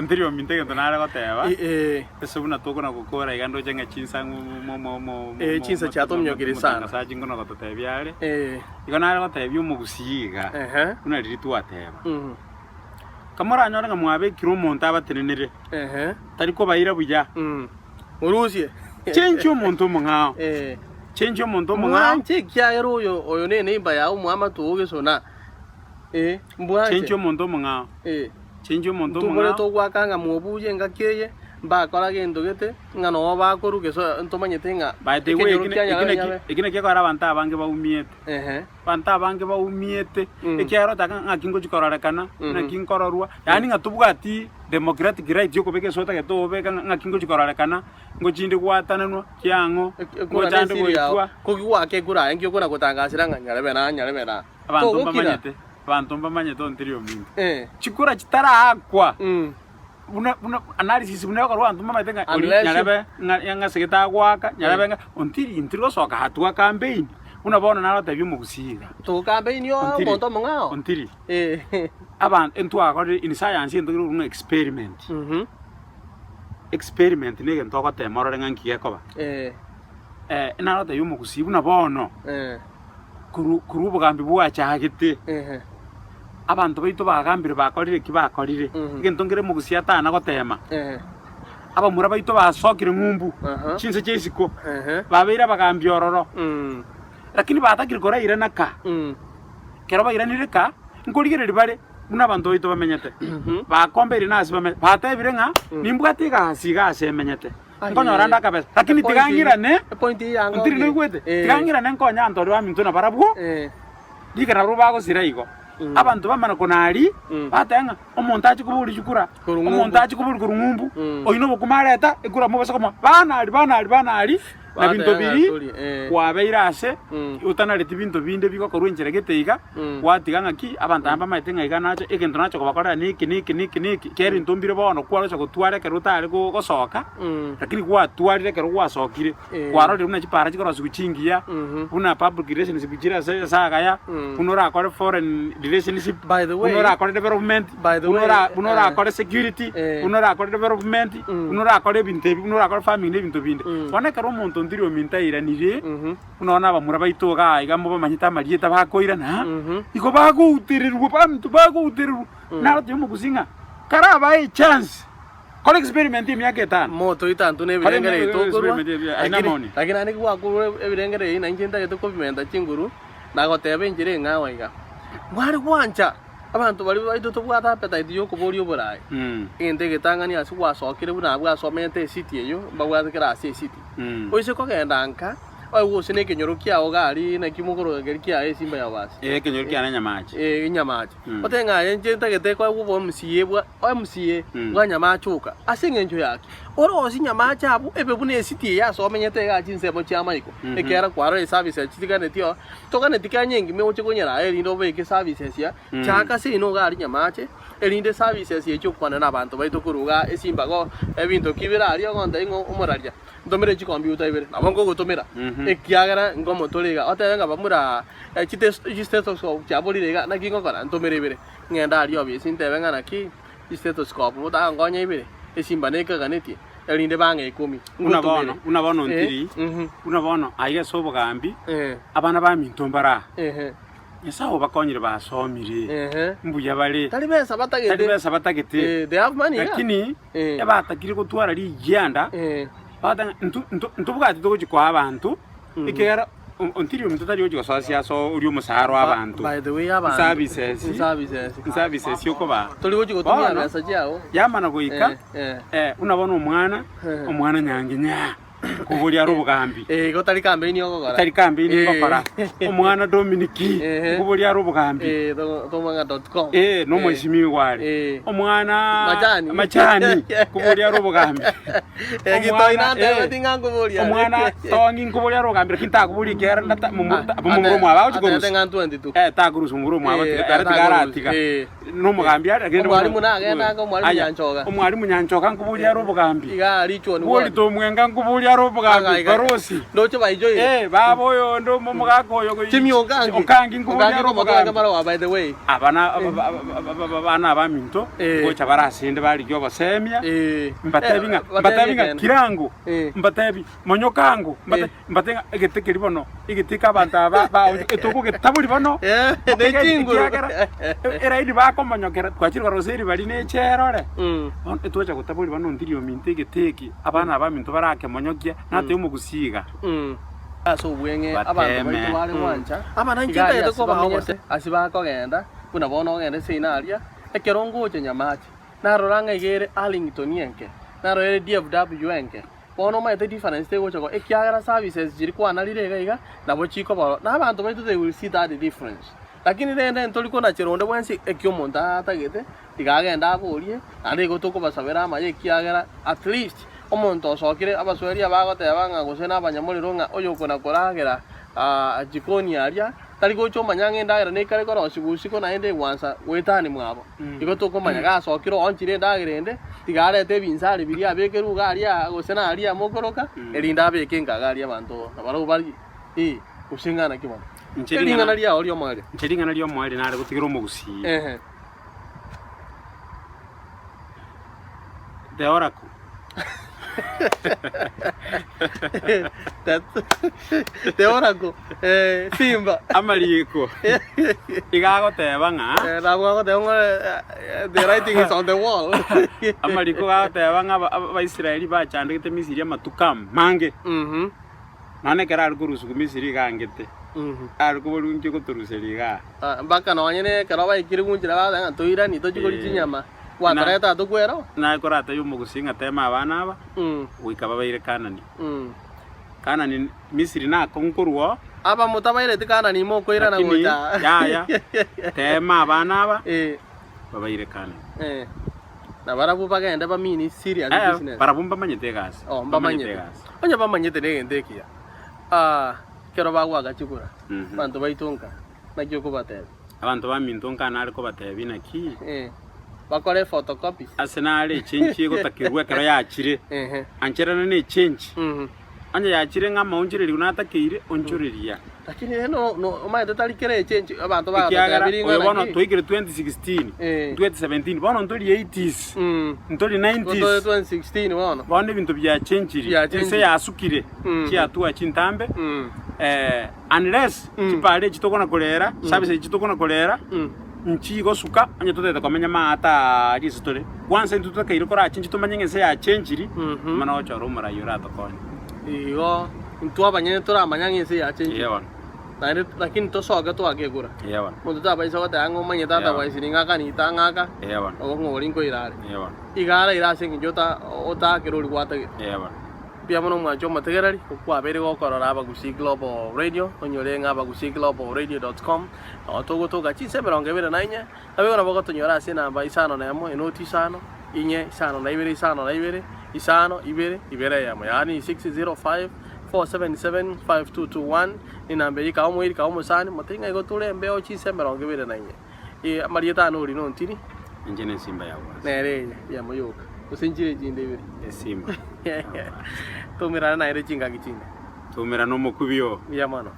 Ntiri ominto egento nare goteba, Eh, ase buna tokona gokora iga ndoche ng'a chinsa ng'o mo mo mo Eh, chinsa chiatominyokire sana. Omotangasaji ngono gototebia are, eh, igo nare gotebia omogusii iga, ehe, buna riria twateba, mm, kamoranyore ng'a mwabekire omonto abatenenere, ehe, tari kobaira buya, mm. Morusie. Chenchia omonto omong'ao, Eh. chenchia omonto omong'ao, Mwanche ekiagera oyo oyo ne eneighbor yao mwamate ogesona. Eh, mbwanche. chenchia omonto omong'ao, Eh. chenchia omonto Ntobore omong'ao. togoaka ng'a mobuya engaki eye, mbakora gento gete, ng'a noo bakorwa geso ntomanyete ng'a By the way, ekenyoro eki kia eki naki nyabe. eki naki ekogera abanto abange baumiete. Ehe. Abanto abange baumiete, Mm. ekiagera otaka ng'aki ngochia kororekana, Mhm. ng'aki nkororwa, yaani ng'a tobwati democratic right yokobeka ase otagete obeka ng'a ng'aki ngochia kororekana, ngochinde gwatananwa, kiang'o, Ekura ngochande nesiri yao, goitwa. koki goaka ekura aye nki okona gotangasera ng'a nyarebe na nyarebe na. Abanto Togokira. mbamanyete, abanto mbamanyete ontiri ominto. Eh. Chikura chitaraakwa, Mm. buna buna analysis buna egokorwa abanto mbamanyete ng'a ori Unless you- nyarebe ng'a ng'a ase gete agoaka, nyarebe ng'a ontiri intiri gosoka hatua campaign, buna bono narotebia omogusii iga. Togokampeini oo Ontiri, omonto omong'ao. ontiri. Eh. Abanto intwakorire in science egento kere korwa ng'a experiment. Mhm. Experiment na egento ogotema orore ng'a nki gekoba. Eh. Eh, narotebia omogusii buna bono, Eh. korwa korwa obogambi bwachagete, Ehe. abanto baito bagambire bakorire eki bakorire, Mhm. egento nkere omogusii atana gotema, Ehe. abamura baito basokire ng'umbu, Aha. chinse chia isiko, Ehe. babeire abagambi ororo, Mm. lakini batakire korairana ka, Mm. ekero bairanire ka, nkorigereria bare buna abanto baito bamenyete, Mhm. bakombeire na ase bamenyete, batebire ng'a nimbwate egasi iga ase emenyete. Nkonyora ande akabesa, lakini tiga ng'irane, Epoint eye yango ntiri noigwete? Tiga ng'irane nkonye abanto baria baminto nabarabwo, rika nabwo bagosira igo. Abanto bamana konaria, bateba ng'a omonto ache koboria chikura, Korwa ng'umbu. omonto ache koboria korwa ng'umbu, oyio nobokima areta, ekura mobase komoa, banaria banaria banaria, na binto Bateba ng'a biria tori, eh. kwabeire ase, Mm. otanareti binto binde bigokorwa enchera gete iga, Mm. gwatiga ng'aki, abanto aba mbamaete ng'a iga nache, egento nache kobakorera neke neke neke neke, ekero ebinto mbire bono kwarocha gotwara ekero otare go- gosoka, Mm. lakini gwatwarire ekero gwasokire, Eh. kwarorire buna chipara chikorosiwa chingiya, Mhm. buna public relationship chire ase ase agaya, Mm. buna orakore foreign relationship, By the way- buna orakore development, By the buna way, ora buna eh. orakore security, Eh. buna orakore development, Mm. buna orakore ebinto ebi, buna orakore farming na ebinto binde. Mm. Bono ekero omonto ontiri ominto airanire, Mhm. buna bono abamura baito igaa iga mobamanyete amarieta bakoirana, Mhm. igo bagoutererwa baminto bagoutererwa, narotebia omogusii ng'a karabae echance, kora experiment emiaka etano. Motoita intwe na Kora ebirengererio emiaka tokorwa, experiment ebi- aina lakini maoni. lakini naende gwakorwa ebirengererio ebi na inche ntagete kobimenta chinguru, nagoteba enchera eng'ao iga. Mware gwancha abanto baria baito tobwate appetite ya okoboria oboraai, Mm. egento egetang'ani ase gwasokire buna abwo asomete esiti eyio, mbabwate kera ase esiti. Mm. Oise kogenda nka, oegwe gose na ekenyoro kiao iga aria naki mokoroka keria kiaye esimba ya basi. Eh, ekenyoro kiane Nyamache. Eh, Nyamache. Mm. Otebe ng'a aye inche ntagete koegwa obo MCA bwa MCA Mm. bwa Nyamache oka. Ase eng'encho yaki, orosie Nyamache abwo ebe buna esiti eye ase omenyete igaa chinsemo chia amaiko. Mhm. Ekiagera kwarora eservices chitiganeti oo, toganeti kenya engima oche konyera aye erinde obeke services ya, Mm. chaka seino iga aria Nyamache, erinde services echi okwane na abanto baito korwa igaa esimbago, ebinto ki bire aria ogontebia ng'a omoraria, ntomere chikompiuta ibere, nabo nkogotomera, Mhm. ekiagera ngomotore iga, otebe ng'a bamura chistethoscope chiaborire iga, naki ngokora? Ntomere ibere, ng'ende aria obisi ntebe ng'a naki, chistethoscope motagonkonya ibere, esimba nekaganetie, erinde bang'e ikomi, Buna bono, ngotomere. buna bono Eh, ntiri, mhm, buna bono aiga ase obogambi, eh, abana baminto mbare aa, ehe, Nyasae obakonyire basomire, ehe. mbuya bare, Tari besa batagete. tari besa batagete, Eh, they have money, yeah. lakini Eh. ebatakire gotwara rigianda, Eh, bagoteba ng'a ntu- ntu- ntobwati togochia koa abanto, ekiagera o- ontiri ominto tari gochia gosoa siasa orie omosara o abanto. By the way, abanto. Services. Services. Services okobaa. Tori gochia gotumia Bono, besa chiao. Yamana goika, Eh, eh. eh, buna bono omwana, Eh. omwana nyanginya, nkoboria are obogambi. Eh, igo tari campaign ogokora. Tari campaign Eh. ngokora. Omwana Dominic, Eh. nkoboria are obogambi. Eh, to- tomang'a dot com. Eh, nomoisimigwa are. Eh. Omwana Majani. Majani, nkoboria are obogambi. Eh, gitoi Omwana, nantebe eh, ting'a nkoboria are. Omwana tongi nkoboria are obogambi lakini takoboria ekiagera ndata- momo- Ah, ta- momura omwabo agochi atebete korusia. ng'a 22. Eh, takorusia momura omwabo Eh, tiga ere tiga takorusia, aratiga. eh. Nomogambi are lakini Omwalimu nagenda anga omwalimu Aya, Nyanchoga. Omwalimu Nyanchoga nkoboria are obogambi. Iga Richoni Bori ward. Tomwenga nkoboria. are omogambi barosi. Ndoche baichoire. Eh, baba oyo onde omogaka oyo goi- Jimmy Okangi. Okangi nkoboria Okangi are ngomotoa omogambi. mara wa by the way. Abana abana abaminto Eh. gocha bare asende barigia obosemia Eh. mbatebi ng'a Eh, batebi mbatebi ng'a ekeene. kirango Eh. mbatebi monyokango mbate Eh. mbate ng'a egete keria bono egete eke abanto aba ba etokogetabori bono Eh, ne chinguru. ekiagera eraini bakomonyokera twachire korora gose ribari ne echela ore Mm. bono etwacha gotabori bono ontiri ominto egete eke abana abaminto barakemonyokia natebe omogusii iga. Mm. Ase obweng'e abanto Bateme. baito bare gwancha, Aba nainche iga aria ntagete ase kobaa bamenyete, obose. ase bakogenda, buna bono ogende seino aria, ekero ngocha Nyamache, narora ng'a iga ere Arlington enke, narora ere DFW enke, bono omanyete difference tegocha koba, ekiagera services chiria kwanarire iga iga, nabo chikoba ororo. Na abanto baito they will see that difference. Lakini rende ntori konachera onde bwensi eki omonto atagete, Tiga agende aborie, naende igo tokobasabera amaya ekiagera at least omonto osokire abaswahili abagoteba ng'a gose nabanyamorero ng'a oyokona koragera jikoni aria tari gocha omanya ng'a endagera nekare korosigwa usiku naende egwansa goetania mwabo. Igo tokomanya gasokire oonchire endagera ende tiga arete ebinsari biria abekerwe iga aria gose naria mokoroka erinde abeke enkaga aria abanto nabarabwo barie eh gose ng'a naki bono. Inche Ering'ana ring'ana riao ri'omoerio. inche ring'ana ri'omoerio nare gotigera omogusii. Ehe. The Oracle. That's the oracle. Eh, Simba. Amariko iga agoteba ng'a Eh, nabwo agoteba ng'a eh, the writing is on the wall. amariko gagoteba ng'a aba- Abaisraeli bachandegete Misiri amatuko amange. Mhm. Nonya ekero are korusigwa Misiri iga angete, are koborigwa inki ogotoruseria igaa? Ah, mpaka nonye na ekero baikire gunchera bagoteba ng'a toiranie tochie koria Eh. chinyama, gwatoreta aa tokwera oo. Naye koratebie omogusii ng'a tema abana aba, Mm, goika babaire Kanani. mm. Kanani, Misiri nakong'u korwa oo, Aba motabaireti Kanani imokoirana lakini gocha aa. yaya, tema abana aba, Eh, babaire Kanani. eh. Na barabwo bagende bamini serious Eh, business. barabwo mbamanyete egasi. Oh, mbamanyete. egasi. Onye bamanyete negento ekiya. Ah, ekero bagwaka chikura, Mhm. abanto baito nka, naki okobatebia? Abanto baminto nka nare kobatebia naki, Eh, bakore photocopy. ase nare echenchi egotakerwa ekero yachire, Ehe. ancherana ne echenchi. Mhm. Onye yachire ng'a amaonchorerio natakeire, onchoreria. Lakini rende no, no, omanyete tari kera echenchi abanto Ekiagera bagototebirie oyo ng'a bono naki. twaikire 2016, Eh. 2017, bono ntori 80s, Mm. ntori Igo tore 90s. 2016 bono. Bono ebinto biachenchiri, Biachenchiri. ense yasukire, Mm. chiatua chintambe, Mm. eh, unless Mm. chipara echi tokona korera, service echi tokona korera, Mm. nchigosuka onye totagete komenya maate aa ase tore. Kwansa intwe totakeire korachenchia tomanye ng'a ense yachenchiri, Mhm. mana gochora omorai oratokonye. Igo intwe abanyene toramanya ng'a ense yachenchire. Eeh bono. Naende lakini tosoke toake ekura. Eeh bono. Omonto tabaisa goteba ng'a omanye tata Eeh bono. bwaisire ng'aka nita ng'aka, Eeh bono. obo ng'a oria nkoira are. Eeh bono. Iga araire ase eng'encho ota otaakere oria gwatagete. Eeh bono. Mbuya mono omwanche omotegereri, okwabeire gokorora Abagusii Global Radio, onyore ng'a abagusiiglobalradio dot com, nabo togotoka chinsa emerongo ebere na inye, Naboigo nabo gotonyora ase enamba isano na emo, enoti isano, inye, isano na ibere, isano na ibere, isano, ibere, ibere eyemo, yaani 605-477-5221, nenamba eyio ikawa omoiri ikawa omosani, motebie ng'a igo tore embeo chinsa emerongo ebere na inye. Eh, amarieta ane oria nontiri, Inche nesimba ya bwansi. nere eye eyemo yoka, gose nchire echinde ibere. Esimba ya bwansi. Toumerane naende chingaki chinde. Toumerane omokubio. Mbuya mono.